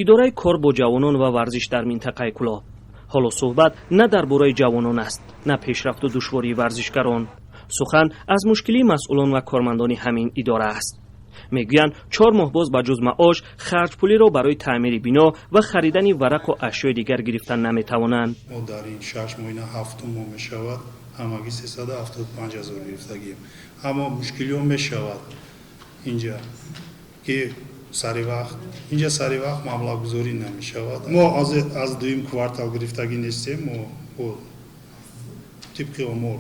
Идораи кор бо ҷавонон ва варзиш дар минтақаи Кӯлоб. Ҳоло суҳбат на дар бораи ҷавонон аст, на пешрафту душвории варзишгарон. Сухан аз мушкилии масъулон ва кормандони ҳамин идора аст. Мегӯянд, 4 моҳ боз ба ҷуз маош харҷпулиро барои таъмири бино ва харидани варақу ашёи дигар гирифтан наметавонанд. Мо дар ин 6 моҳ, ина ҳафтум моҳ мешавад, ҳамагӣ 375 000 гирифтагием. Аммо мушкилиҳо мешавад инҷа, ки сари вақт инҷа сари вақт маблағгузорӣ намешавад. Мо аз дуюм квартал гирифтагӣ нестем. Мо тибқи омор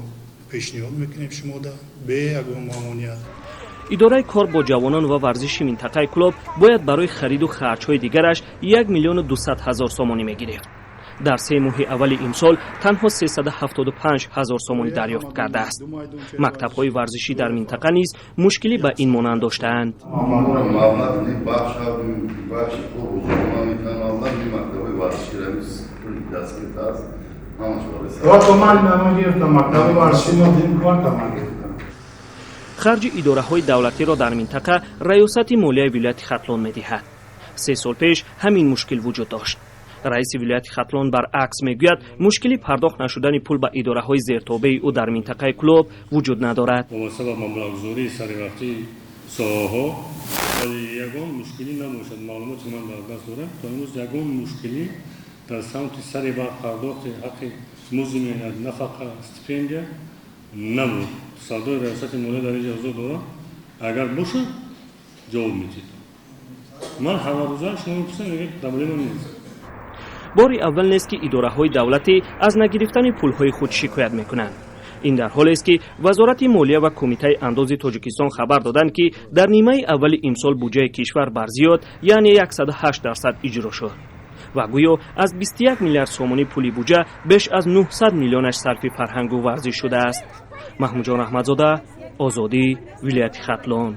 пешниҳод мекунем шумода бе ягон мамоният. Идораи кор бо ҷавонон ва варзиши минтақаи Кӯлоб бояд барои хариду харҷҳои дигараш 1 200 000 сомонӣ мегирифт. Дар 3 моҳи аввали имсол танҳо 375 ҳазор сомонӣ дарёфт кардааст. Мактабҳои варзишӣ дар минтақа низ мушкилӣ ба ин монанд доштаанд. Маблағ бахши кор бо ҷавонон метавон, маблағ мактабҳои варзишӣ пули дастгирифта аст. Ман гирифтам мактаби варзишӣ, мо дим квартал ман гирифтам. Харҷи идораҳои давлатиро дар минтақа Раёсати молияи вилояти Хатлон медиҳад. 3 сол пеш ҳамин мушкил вуҷуд дошт. Раиси вилояти Хатлон баръакс мегӯяд, мушкили пардохт нашудани пул ба идораҳои зертобеи ӯ дар минтақаи Кӯлоб вуҷуд надорад. Вобаста ба маблағгузории саривақтии соҳаҳо, вале ягон мушкилӣ набошад. Маълумоти ман дар даст дорам, то имрӯз ягон мушкилӣ дар самти сари вақт пардохти ҳаққи музди меҳнат, нафақа, стипендия набуд. Сардори Раёсати молия дар инҷа ҳузур дорам, агар бошад, ҷавоб медиҳед. Ман ҳамарӯза шумо мепурсам, мегӯяд, проблема нест. Бори аввал нест, ки идораҳои давлатӣ аз нагирифтани пулҳои худ шикоят мекунанд. Ин дар ҳолест, ки Вазорати молия ва Кумитаи андози Тоҷикистон хабар доданд, ки дар нимаи аввали имсол буҷаи кишвар бар зиёд, яъне 108% иҷро шуд ва гӯё аз 21 миллиард сомонӣ пули буҷа беш аз 900 миллионаш сарфи фарҳангу варзиш шудааст. Маҳмудҷон Раҳматзода, «Озодӣ», вилояти Хатлон.